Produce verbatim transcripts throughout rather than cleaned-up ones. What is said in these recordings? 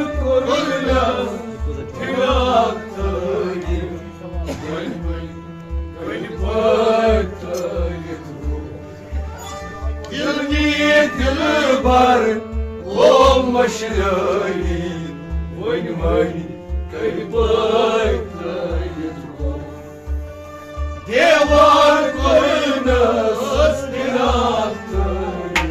کوٚرنَس فراق تعریف، وۄنۍ وۄنۍ کَنہِ پٲٹھۍ تعریف گوٚو۔ دِل نی دِلبر گوٚو مٔشرٲوِتھ، وۄنۍ وۄنۍ کَنہِ پٲٹھۍ تعریف گوٚو۔ دیوار کوٚرنَس فراق تعریف۔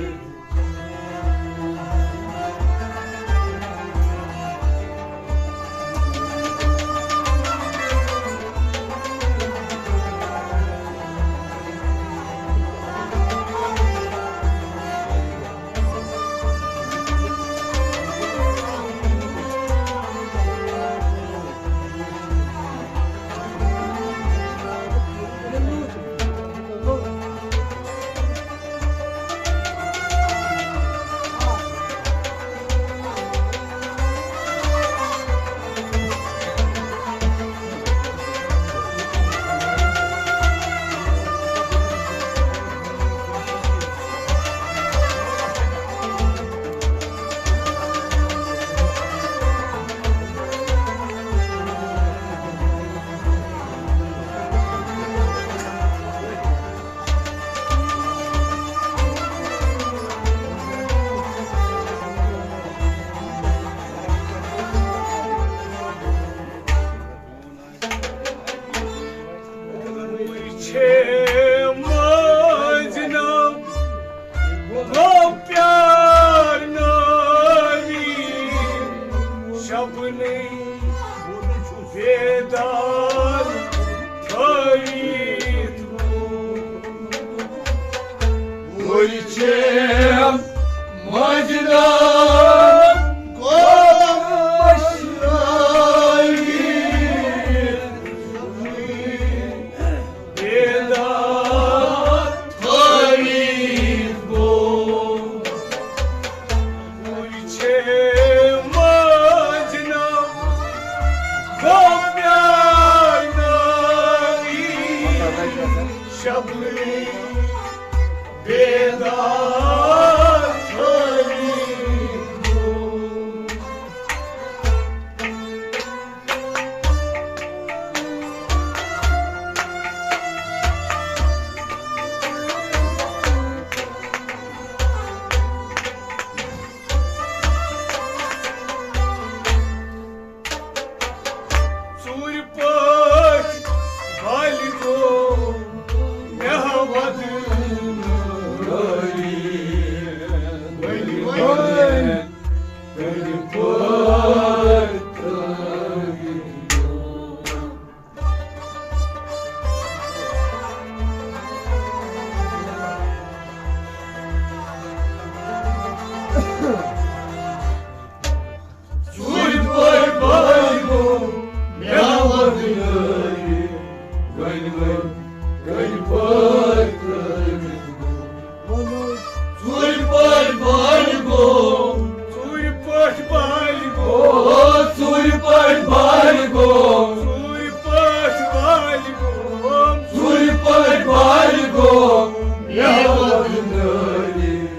چھے مٲنٛزِ ناو گوٚو پیارناوی شبنٕے بیدار تھٲوِتھ۔ وُچھِم مجنون گوٚو مشرٲوِتھ، بیدار تھٲوِتھ گوٚو۔ وُچھِم مجنون گوٚو پیارناوی شبنٕے بیدار تھٲوِتھ گوٚو۔ ژوٗرِ پٲٹھۍ بالہِ گوٚو مےٚ وَدُن۔ ؤلِو وۄنۍ کٔرِو پٲٹھۍ۔ ژوٗرِ پٲٹھۍ بالہِ گوٚو مےٚ وَدُن۔ وۄنۍ وۄنۍ کٔرِو پٲٹھۍ۔ ژوٗرِ پٲٹھۍ بالہِ گوٚو۔ ژوٗرِ پٲٹھۍ بالہِ گوٚو۔ او، ژوٗرِ پٲٹھۍ بالہِ گوٚو۔ ژوٗرِ پٲٹھۍ بالہِ گوٚو۔ ژوٗرِ پٲٹھۍ بالہِ گوٚو۔ مےٚ وَدنٲوِتھ۔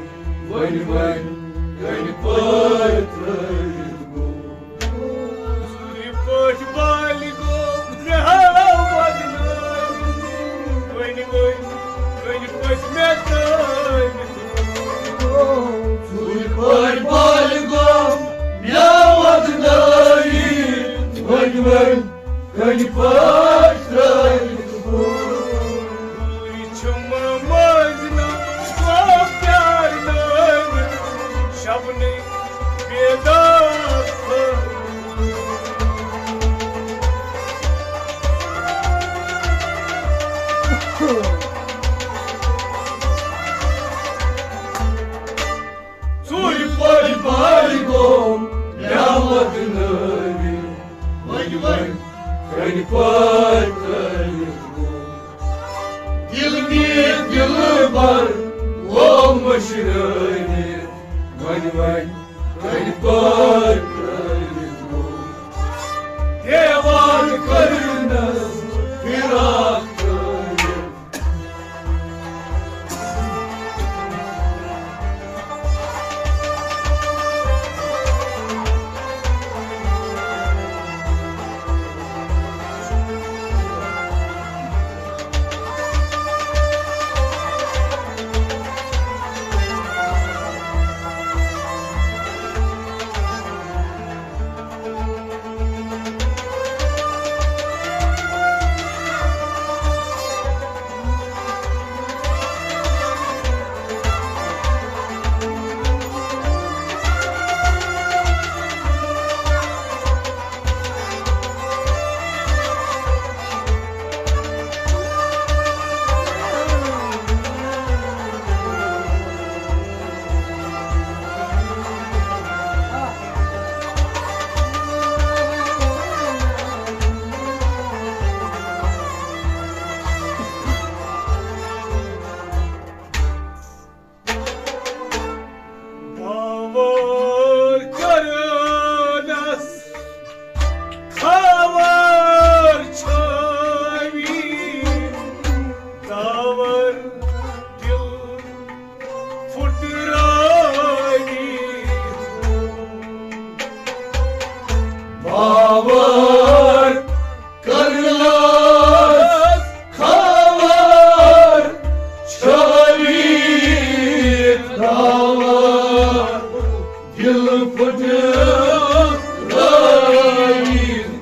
وۄنۍ وۄنۍ کَنہِ پٲٹھۍ ترٛٲوِتھ گوٚو۔ ژوٗرِ پٲٹھۍ بالہِ گوٚو مےٚ وَدنٲوِتھ۔ وۄنۍ وۄنۍ کَنہِ پٲٹھۍ مےٚ ترٛٲوِتھ۔ ژوٗرِ پٲٹھۍ بالہِ گوٚو مےٚ وَدنٲوِتھ۔ وۄنۍ وۄنۍ کَنہِ پٲٹھۍ ترٛٲوِتھ گوٚو۔ چھُم مٔنٛزۍ نہٕ پیارنٲوِتھ شبنٕے بیدار۔ ژوٗرِ پٲٹھۍ بالہِ گوٚو مےٚ وَدنٲوِتھ۔ وۄنۍ وۄنۍ کَنہِ پٲٹھۍ ترٛٲوِتھ گوٚو۔ دِل میٖر دِلبر گوٚو مٔشرٲوِتھ۔ وۄنۍ وۄنۍ کَنہِ پٲٹھۍ ترٛٲوِتھ گوٚو۔ دیوار کٔرنَس فراق ترٛٲوِتھ۔ آوار کرنس خاور چھٲوِتھ داوار دل پھٹرٲوِتھ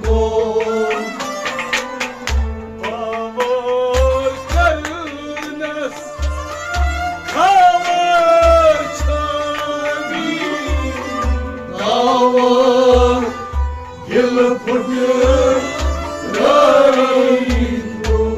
گوٚو۔ آوار کرنس خاور چھٲوِتھ داوار دل پھٹرٲوِتھ گوٚو۔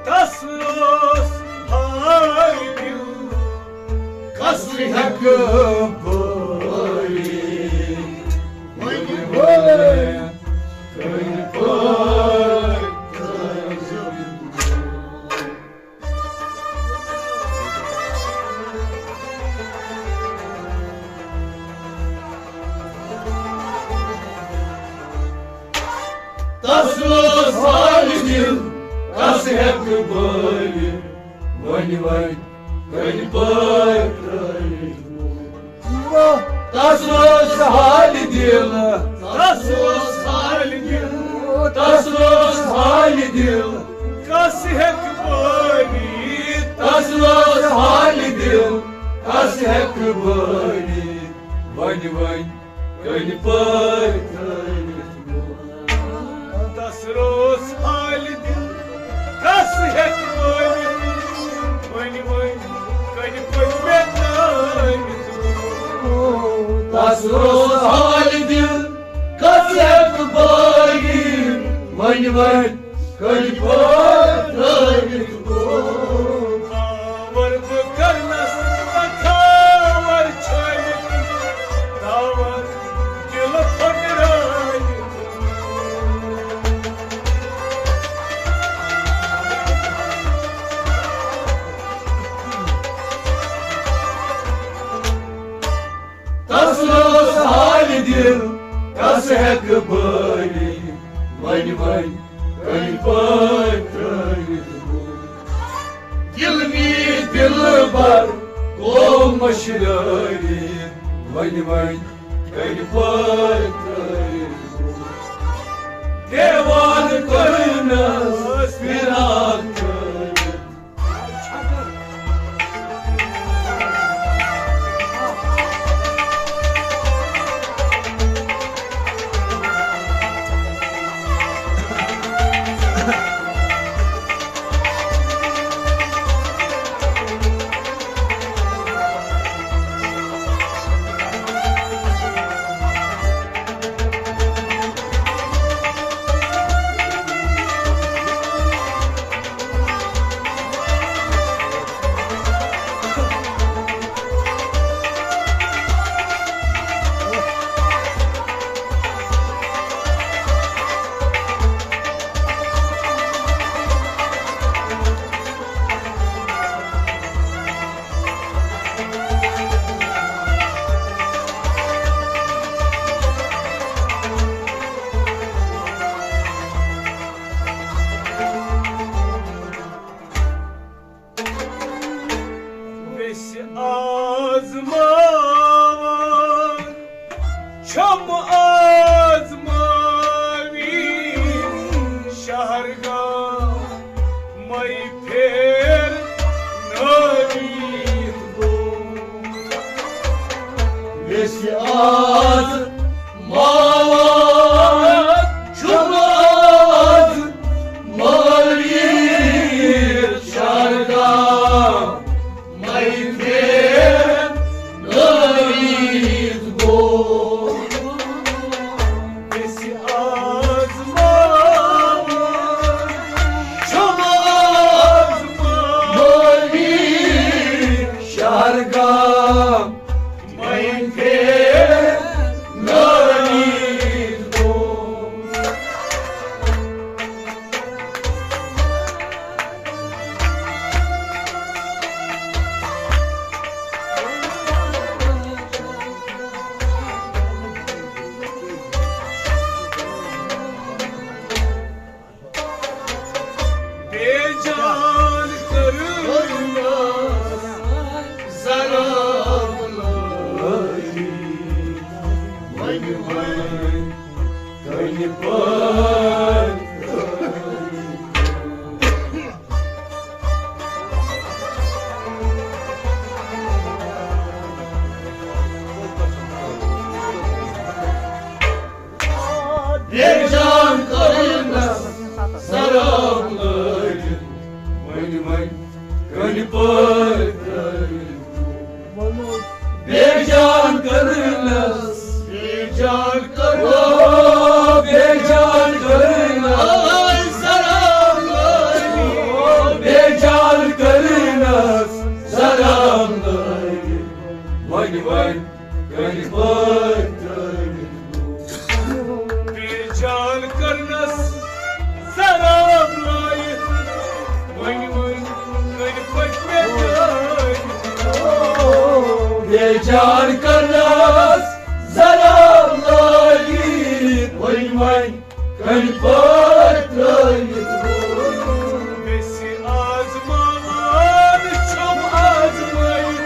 تس اوس ہاے دل، کس ہیٚکہٕ بٲوِتھ؟ وۄنۍ وَن، کٔمۍ پٲٹھۍ؟ تس اوس حال دل، کس ہیٚکہٕ بٲوِتھ؟ وۄنۍ وَن، کٔمۍ پٲٹھۍ ترٛٲوِتھ؟ تس اوس حال دل، تس اوس حال دل، تس اوس حال دل۔ کس ہیٚکہٕ بٲوِتھ؟ تس اوس حال دل، کس ہیٚکہٕ بٲوِتھ؟ وۄنۍ وَن، کٔمۍ پٲٹھۍ ترٛٲوِتھ؟ تس اوس حال دل، کس ہیٚکہٕ بٲوِتھ؟ وۄنۍ وَن، کٔمۍ پٲٹھۍ مےٚ ترٛٲوِتھ؟ تس اوس حال دل، کس ہیٚکہٕ بٲوِتھ؟ وۄنۍ وَن، کٔمۍ پٲٹھۍ ترٛٲوِتھ گوٚو؟ آوار بہٕ کرنس پتھاور چھٲوِتھ، داوار دل پھٹرٲوِتھ۔ تس اوس حال دل، کس ہیٚکہٕ بٲوِتھ؟ وۄنۍ وَن، کٔمۍ پٲٹھۍ ترٛٲوِتھ گوٚو؟ دل می دلبر گوٚو مٔشرٲوِتھ، وۄنۍ وَن، کٔمۍ پٲٹھۍ ترٛٲوِتھ گوٚو؟ دیوان کوٚرنس فراق ترٛٲوِتھ۔ ویسہِ آزماوان چھم آزماوی شہرگاہ، مے پھیر نٲوِتھ گوٚو۔ ویسہِ آز ماوان چھُم آز مٲوِتھ شہرگاہ، مے پھیر نٲوِتھ گوٚو۔ ویسہِ آز ماوان چھُم آز مٲوِتھ شہرگاہ، مے پھیر نٲوِتھ گوٚو۔ لٲگِتھ، وۄنۍ وۄنۍ کنہِ پٲٹھۍ ترٲوِتھ۔ بے جان کٔرنس، بے جان کٔرنس، بے جان کٔرنس، سلام لٲگِتھ۔ بے جان کٔرنس، سلام لٲگِتھ، وۄنۍ وۄنۍ کنہِ پٲٹھۍ ترٲوِتھ۔ بے جان کٔرنس سلام لٲیِتھ، وۄنۍ وۄنۍ کنہِ پٔتۍ مےٚ ترٲوِتھ۔ بے جان کٔرنس سلام لٲیِتھ، وۄنۍ وۄنۍ کنہِ پٲٹھۍ ترٲوِتھ۔ ویسہِ آزماوان چھُم آزمٲیِتھ،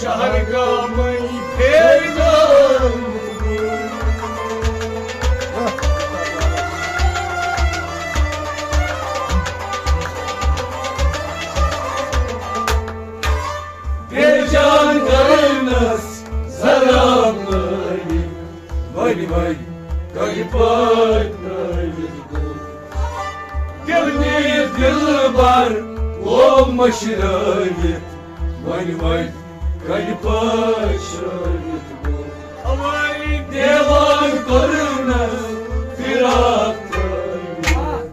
شہر گامٕے پھیرنٲوِتھ۔ بے جان کٔرنس سلام لٲگِتھ، وۄنۍ وۄنۍ کنہِ پٲٹھۍ ترٲوِتھ گوٚو۔ دِل نِیہِ دِلبر گوٚو مٔشرٲوِتھ، وۄنۍ وۄنۍ کنہِ پٲٹھۍ شٲوِتھ گوٚو۔ اوے دیوان کوٚرنس فراق ترٲوِتھ۔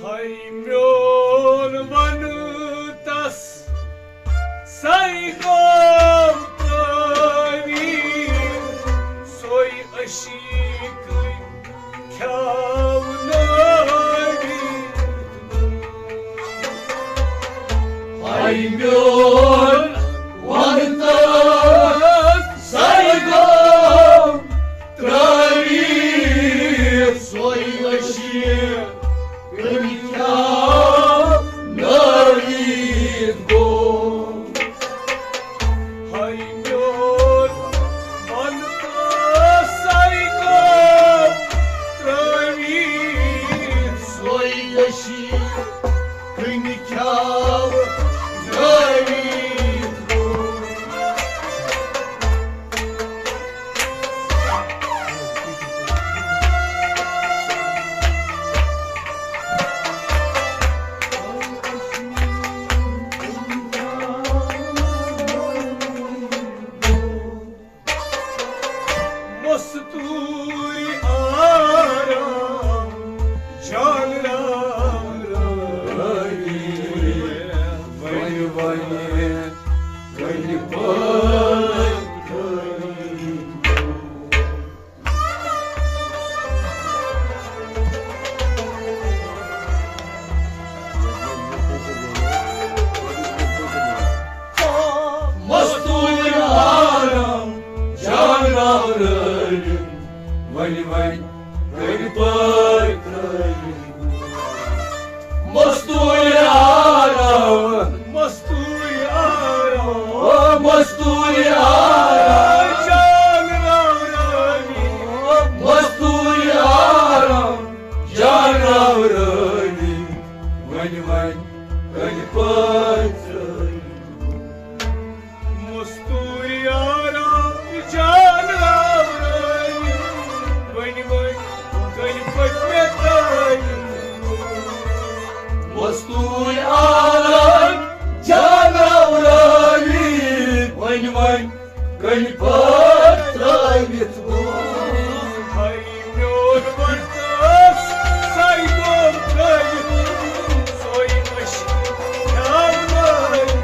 ہاے میون ونہٕ تس، سَے گوٚو تعویٖذ، سۄے عشیٖقٕے کھیاونٲوِتھ۔ ہاے میون ونہٕ تس، سَے گوٚو تعویٖذ، سۄے عشیٖق کٔمۍ کھیٛاو نٲوِتھ گوٚو۔ ہاے میون ونہٕ تس، سَے گوٚو تعویٖذ، سۄے عشیٖق کٔمۍ کھیٛاو نٲوِتھ گوٚو۔ مستوٗرۍ آرام جان راوراوی، وۄنۍ وۄنۍ کنہِ پٲٹھۍ۔ مستوٗرۍ آرام جان راوراوی، وۄنۍ وۄنۍ کنہِ پٲٹھۍ ترٲوِتھ۔ مستوٗرۍ آرام، مستوٗرۍ آرام، او مستوٗرۍ آرام۔ جان راوراوی۔ مستوٗرۍ آرام، جان راوراوی، وۄنۍ وۄنۍ کنہِ پٲٹھۍ ترٲوِتھ۔ مستوٗرۍ آرام جان راوراوی، وۄنۍ وۄنۍ کنہِ پٔتۍ مےٚ ترٲوِتھ۔ مستوٗرۍ آرام جان راوراوی، وۄنۍ وۄنۍ کنہِ پٲٹھۍ ترٲوِتھ گوٚو۔ ہاے میون وقت ساے گوٚو ترٲوِتھ، سۄے مشکل کھیاونٲوِتھ۔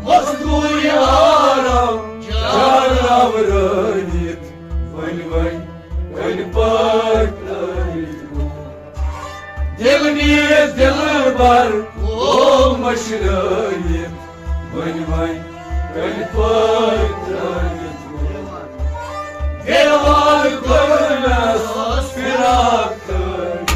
مزدوٗرۍ آرام جان آورٲوِتھ، وۄنۍ وۄنۍ کنہِ پٲٹھۍ ترٲوِتھ گوٚو۔ دِل نیٖز دِلبر گوٚو مٔشرٲوِتھ، وۄنۍ وۄنۍ کنہِ پٲٹھۍ ترٲوِتھ گوٚو۔ دیوال کوٚرنس فراق تھٲوِتھ۔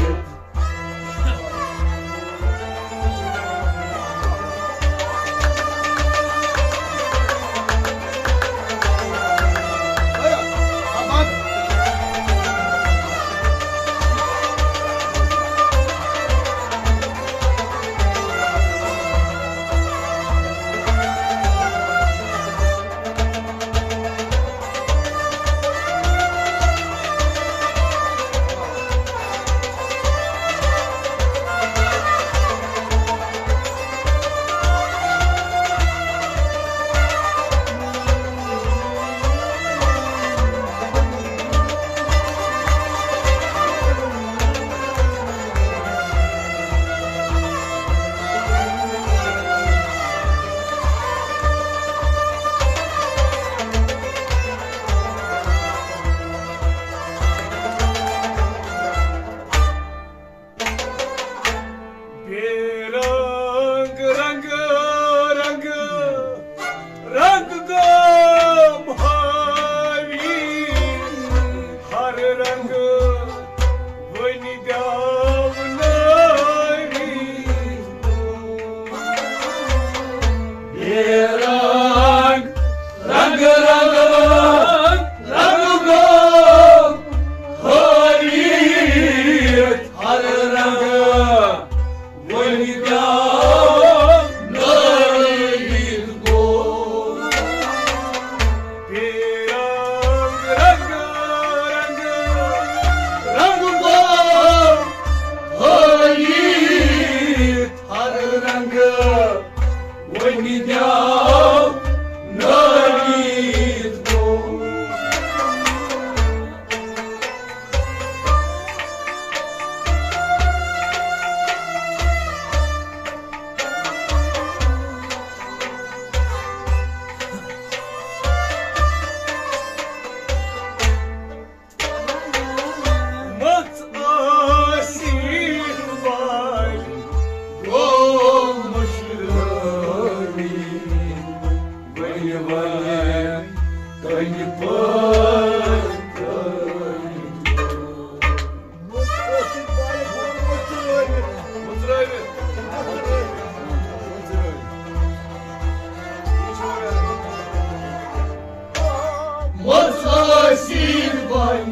بے رنگ رنگ رنگ، رنگ گام حاوی، ہر رنگ وۄنۍ دیاونٲوی۔ بے رنگ رنگ رنگ، رنگ گام حاوی، ہر رنگ وۄنۍ دیاونٲوِتھ گوٚو۔ بے رنگ رنگ رنگ، رنگ گوٚو ہٲوِتھ ہر رنگ، وۄنۍ دیاونٲوِتھ گوٚو۔ مژ ٲسِتھ والہِ گوٚو مٔشرٲوِتھ، وۄنۍ وۄنۍ کنہِ پٲٹھۍ ترٲوِتھ۔ مژ ٲسِتھ بالہِ گوٚو مٔژرٲوِتھ۔ مٔژرٲوِتھ۔ مژ ٲسِتھ بالہِ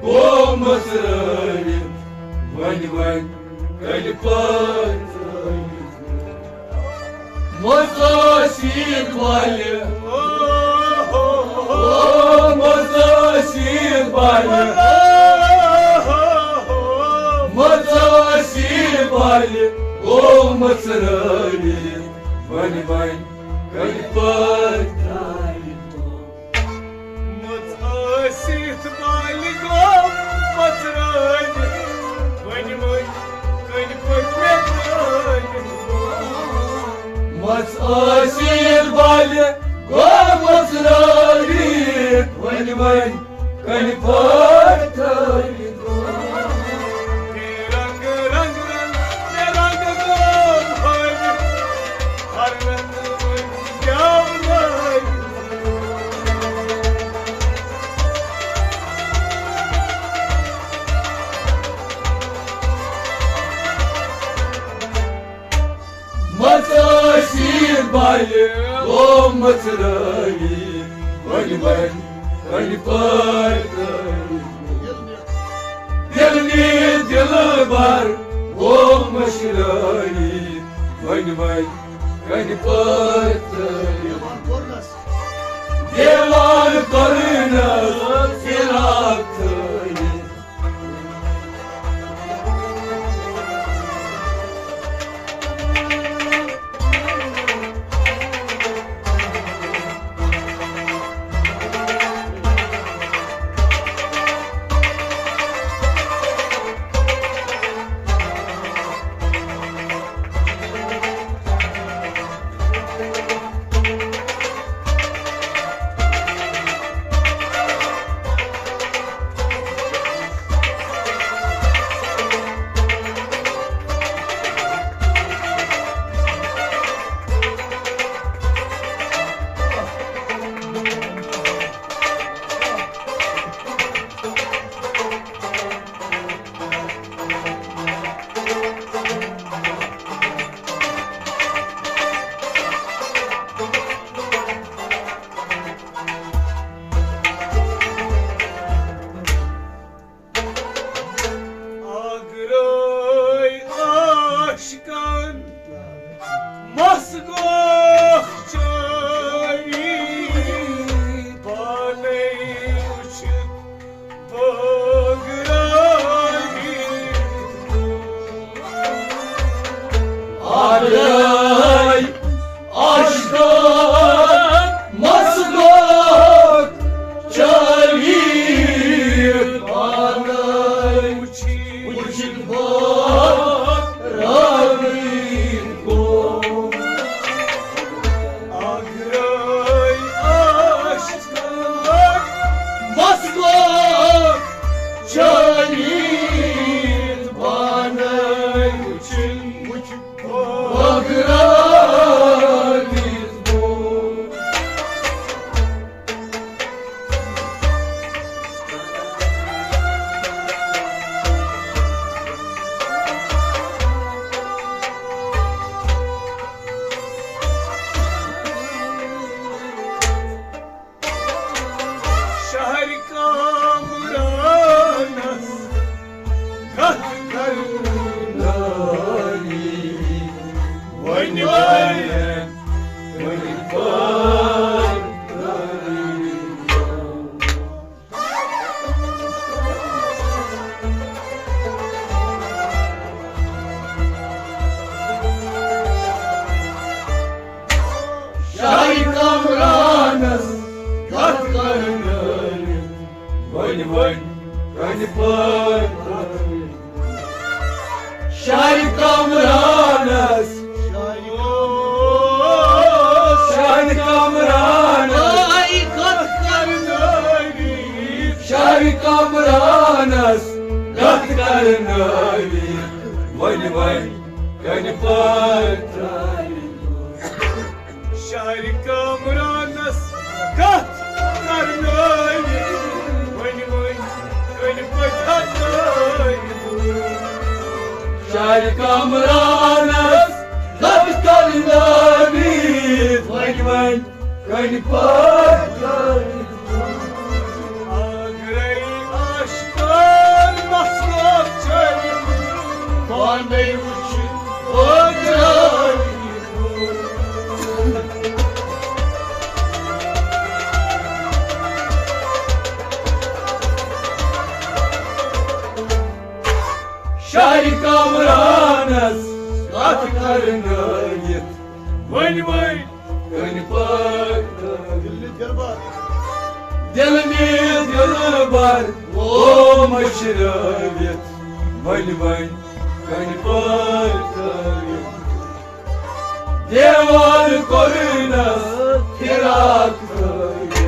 گوٚو مٔژرٲوِتھ، وۄنۍ وۄنۍ کنہِ پٲٹھۍ ترٲوِتھ۔ مژ ٲسِتھ بالہِ، او، مژ ٲسِتھ بالہِ، مژ ٲسِتھ بالہِ، گوٚو مٔژرٲوِتھ، وۄنۍ وۄنۍ کنہِ پٲٹھۍ ترٲوِتھ۔ مژ ٲسِتھ بالہِ گوٚو مٔژرٲوِتھ، وۄنۍ وۄنۍ کنہِ پٲٹھۍ مےٚ ترٲوِتھ۔ مژ ٲسِتھ بالہِ گوٚو مٔژرٲوِتھ، وۄنۍ وۄنۍ کنہِ پٲٹھۍ ترٲوِتھ۔ رنگ رنگ رنگ، رنگ گوٚو ہٲوِتھ، ہر رنگ وۄنۍ دیاونٲوِتھ۔ مژ ٲسِتھ بالہِ گوٚو مٔژرٲوِتھ، وۄنۍ وۄنۍ کنہِ پٲٹھۍ ترٲوِتھ۔ دِل نیٖز دِلبر گوٚو مٔشرٲوِتھ، وۄنۍ وۄنۍ کنہِ پٲٹھۍ ترٲوِتھ۔ دیوان کوٚرنس فراق تھٲوِتھ۔ کامرانس کتھ کرنٲوِتھ، ؤنۍ ؤنۍ کنہِ پٲٹھۍ۔ شاعر کامرانس، شاعر کامرانس، آے کتھ کرنٲوِتھ۔ شاعر کامرانس کتھ کرنٲوِتھ، ؤنۍ ؤنۍ کنہِ پٲٹھۍ۔ شاعر کامرانس کتھ کرنٲوِتھ، ؤنۍ ؤنۍ کنہِ پٲٹھۍ ہٹٲوِتھ۔ شاعر کامرانس کتھ کرنٲوِتھ، ؤنۍ ؤنۍ کنہِ پٲٹھۍ ہٹٲوِتھ۔ آگرے عاشقان مسلوب چھٲوِتھ، پانے وٕچھ آگرے۔ شاعر کامرانس کتھ کرنٲوِتھ، ؤنۍ ؤنۍ کنہِ پٲٹھۍ۔ دل نِتھ دلبر گوٚو مٔشرٲوِتھ، ؤنۍ ؤنۍ کنہِ پٲٹھۍ۔ دیوان کوٚرنس فراق تھٲوِتھ۔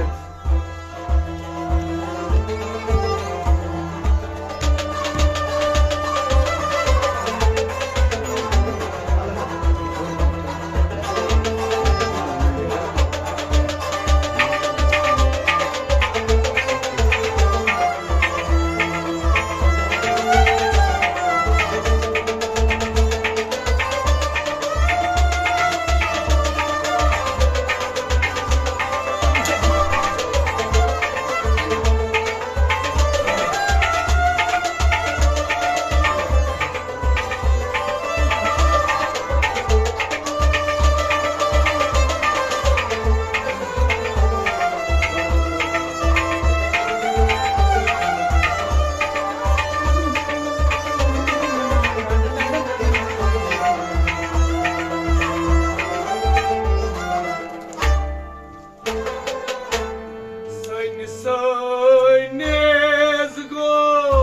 سٲنِس سٲنِس گوٚو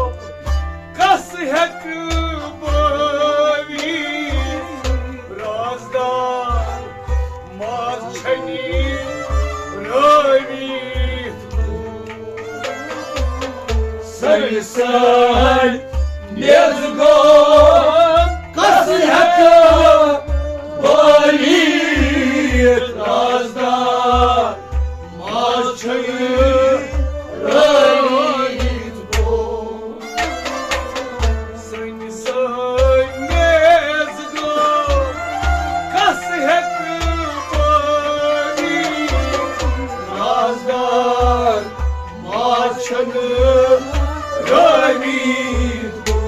کس ہٮ۪کہٕ بٲوِتھ؟ رازدار ماز چھٔنی رٲوِتھ۔ سٲنِس سٲنِس گوٚو کس ہٮ۪کہٕ بٲوِتھ؟ رازدار ماز چھٔنی رٲوِتھ بوٚو۔ سٲنِس سٲنِس گوٚو کس ہٮ۪کہٕ بٲوِتھ؟ رازدار ماز چھٔنی رٲوِتھ بوٚو۔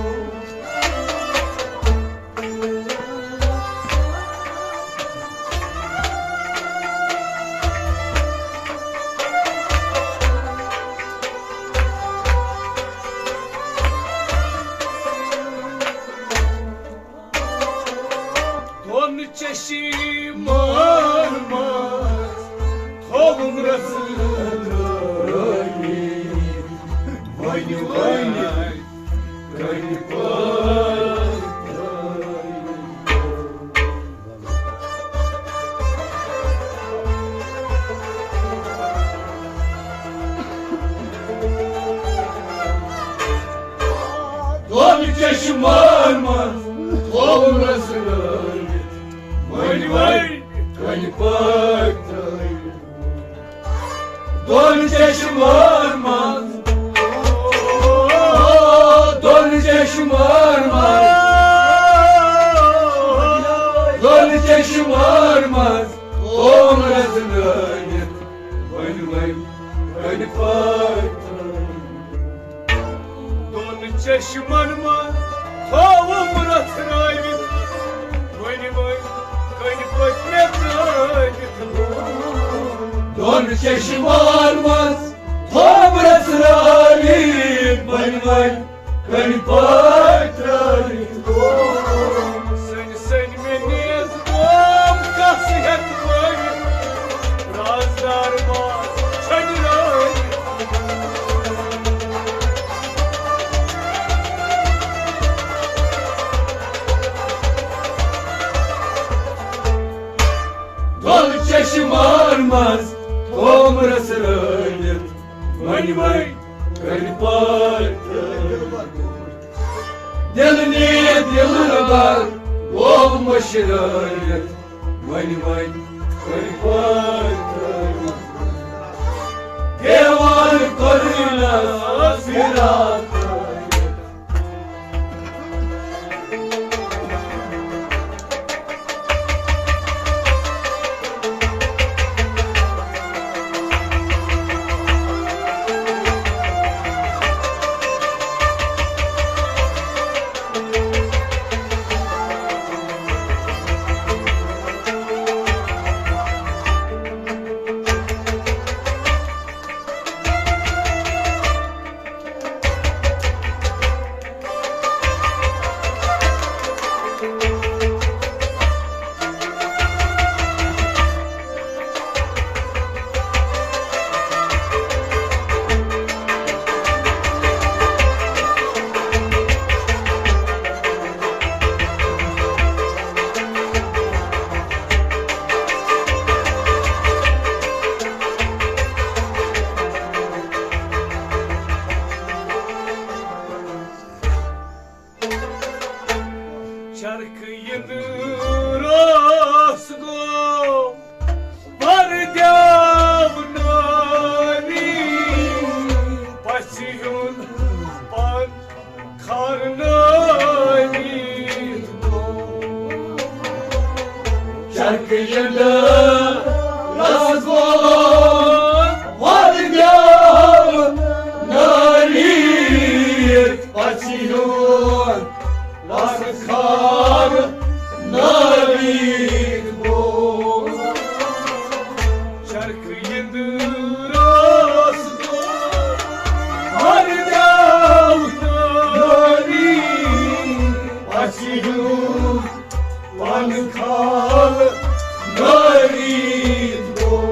دۄن چشمن منٛز تھوٚوُم رسٲیی، وۄنۍ وۄنۍ کنہِ پٲٹھۍ۔ دۄن چشمن منٛز تھوٚوُم رسٲیی، وۄنۍ وۄنۍ کنہِ پٲٹھۍ ترٲوِتھ۔ دۄن چشمن منٛز، دۄن چشمن منٛز، دۄن چشمن منٛز اوم رزنٲوِتھ، ؤلۍ ؤلۍ ؤلۍ پٲٹھۍ۔ دۄن چشمن منٛز تھووُم رژھرٲوِتھ، وۄنۍ وۄنۍ کنہِ پٔتۍ مےٚ ترٲوِتھ۔ دۄن چشمن منٛز تھووُم رژھرٲوِتھ، وۄنۍ وۄنۍ کنہِ پٔتۍ ترٲوِتھ۔ سٔنۍ سٔنۍ مےٚ نیز گوم کس ہٮ۪تھ بٲوِتھ۔ دۄل چشمان منٛز تومرس رٲوِتھ، وۄنۍ وۄنۍ کٔرۍ پٲٹھۍ۔ دِل نی دِلبر گوٚو مٔشرٲوِتھ، وۄنۍ وۄنۍ کٔرۍ پٲٹھۍ۔ دیوان کوٚرنس فراق۔ چرخ یِنہٕ روس گوٚو، بر دیو نٲوی، پژھِ ہُنٛد پن کھارنٲوی۔ چرخ یِنہٕ روس گوٚو، بر دیو نٲوی، پژھِ ہُنٛد پن کھارنٲوِتھ گوٚو۔ چرخ یِنہٕ روس گوٚو، بر دیو نٲوی، پژھِ ہُنٛد پن کھارنٲوِتھ گوٚو۔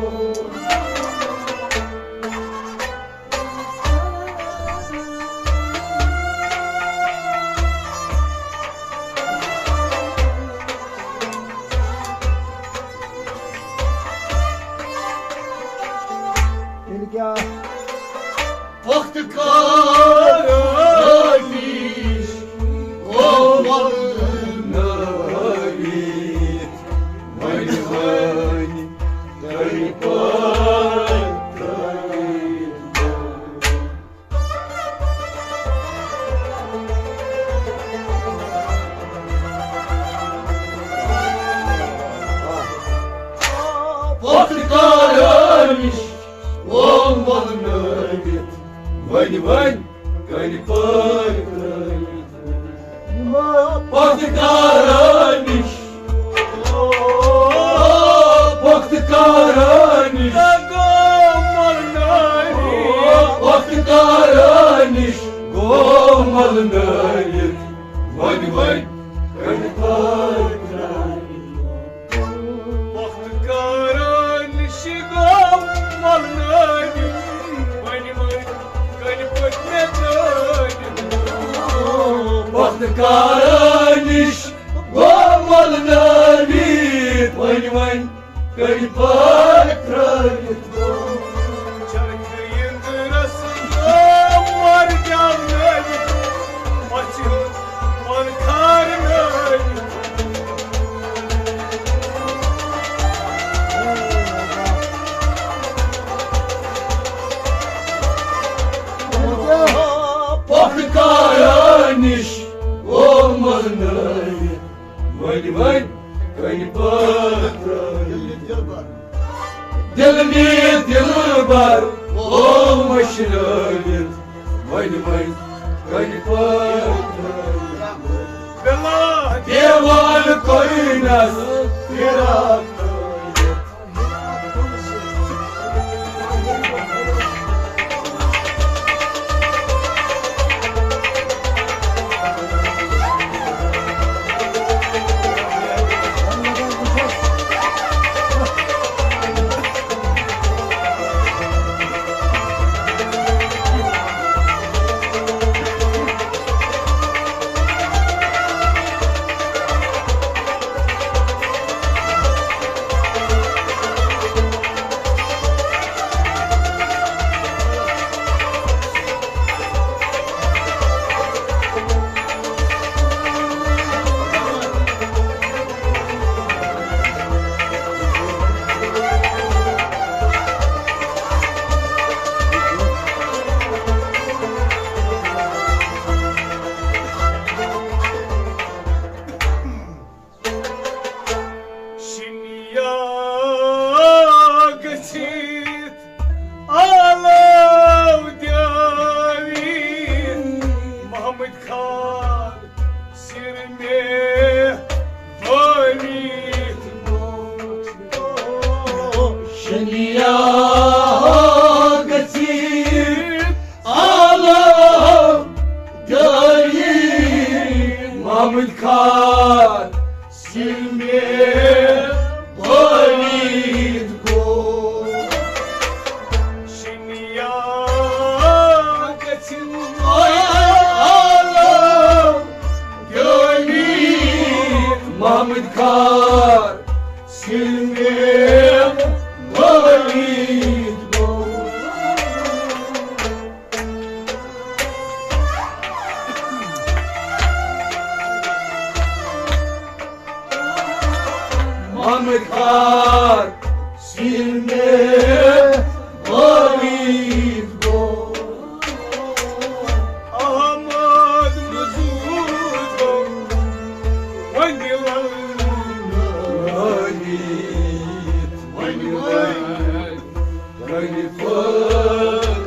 تیٚلہِ کیٛاہ؟ پۄختہٕ کارن نِش گوٚو ولنٲوِتھ، وۄنۍ وۄنۍ کٔرۍ پٲٹھۍ۔ پۄختہٕ کارن نِش گوٚو ولنٲوِتھ، وۄنۍ وۄنۍ کٔرۍ پٲٹھۍ۔ پۄختہٕ کارن نِش، پۄختہٕ کارن نِش، پۄختہٕ کارن نِش گوٚو ولنٲوِتھ، وۄنۍ وۄنۍ کٔرۍ پٲٹھۍ۔ پۄختہٕ کارن نِش گوٚو ولنٲوِتھ، وۄنۍ وۄنۍ کٔرۍ پٲٹھۍ مےٚ ترٲوِتھ۔ پۄختہٕ کارن نِش گوٚو ولنٲوِتھ، وۄنۍ وۄنۍ کٔرۍ پٲٹھۍ ترٲوِتھ۔ چرخ یِنہٕ روس گوٚو، بر دیو نٲوِتھ، پژھِ ہُنٛد پن کھارنٲوِتھ۔ پۄختہٕ کارن نِش گوٚو ولنٲوِتھ، وۄنۍ وۄنۍ کٔرۍ پٲٹھۍ۔ دِل نی دِلبر گوٚو مٔشرٲوِتھ، وۄنۍ وۄنۍ کٔرۍ پٲٹھۍ۔ دیوان کوٚرنس فراق۔ گژھِ عالم جٲری محمد خان سِلمے بٔرِتھ گوٚو۔ شِنیا گژھِ عالم جٲری محمد خان سِلمے بٔرِتھ گوٚو۔ محمد خان سِلمے بٔرِتھ گوٚو۔ احمد مزور گوٚو وۄنۍ للنٲوِتھ۔ وۄنۍ وۄنۍ کٔرِو پٲٹھۍ۔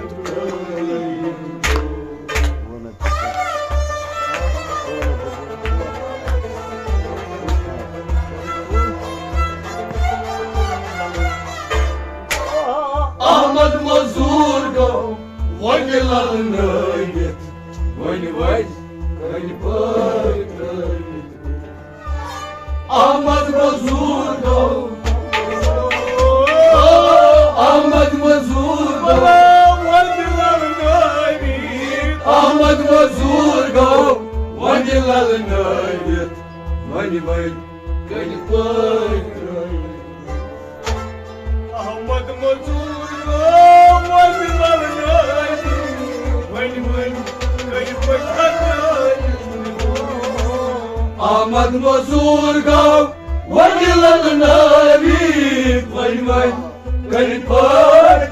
احمد مزور گوٚو وۄنۍ للنٲوِتھ، وۄنۍ وۄنۍ کٔرِو پٲٹھۍ۔ احمد مزور گوٚو، احمد مزور گوٚو، احمد مزور گوٚو وۄنۍ للنٲوِتھ، وۄنۍ وۄنۍ کٔرِو پٲٹھۍ۔ احمد مزور گوٚو وۄنۍ للنٲوِتھ، وۄنۍ وۄنۍ کٔرِو پٲٹھۍ۔ احمد مزور گوٚو وۄنۍ للنٲوِتھ، وۄنۍ وۄنۍ کٔرِو پٲٹھۍ۔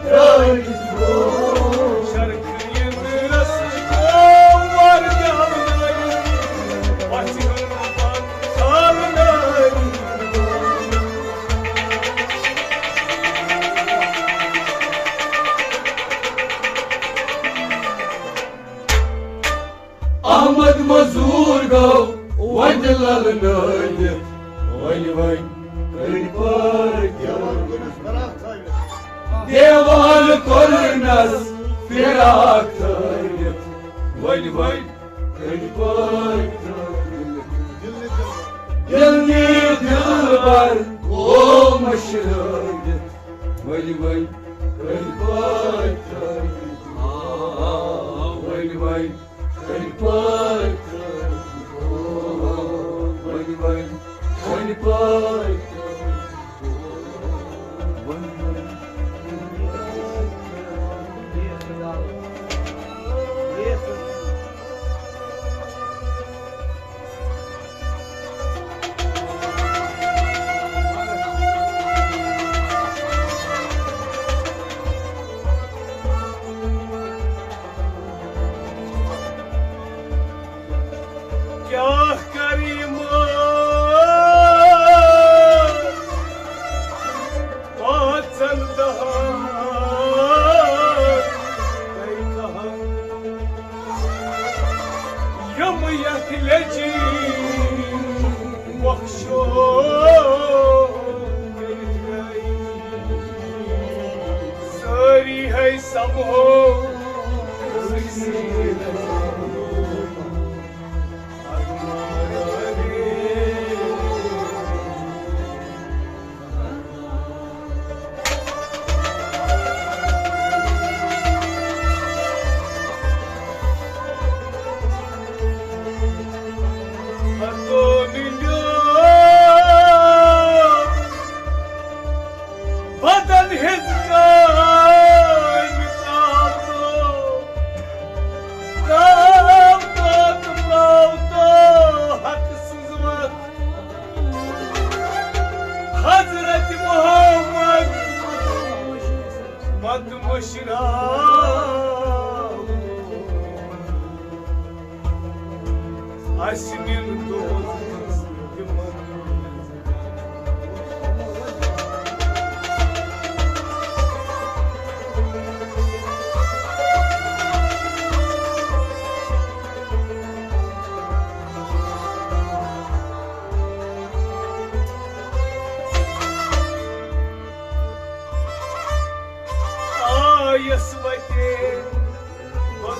احمد مزور گوٚو وۄنۍ للنٲوِتھ، وۄنۍ وۄنۍ کٔرِو پٲٹھۍ۔ دیوان کوٚرنس فراق تھٲوِتھ، وۄنۍ وۄنۍ کٔرِو پٲٹھۍ۔ دِل نی دِلبر گوٚو مٔشرٲوِتھ، وۄنۍ وۄنۍ کٔرِو پٲٹھۍ۔ آ، وۄنۍ وۄنۍ کٔرِو پٲٹھۍ۔ وۄنۍ وۄنۍ کٔرِو پٲٹھۍ۔ کیٛاہ کَرٕ یِمن پانٛژن دۄہن تۄہہِ کَہن، یِم یَتھ لیٚجہِ بخشو کٔرِتھ گٔے۔ سٲری ہے سمہو أکسٕے بدن ہٕنٛز کامہِ ترٛاو تو، ترٛاو تو تہٕ ترٛاو تو حق سٕنٛز وَتھ۔ حضرت محمد مت مٔشراو۔ اَسہِ نِن دۄہَس تِمَن۔ یس وتہِ بہٕ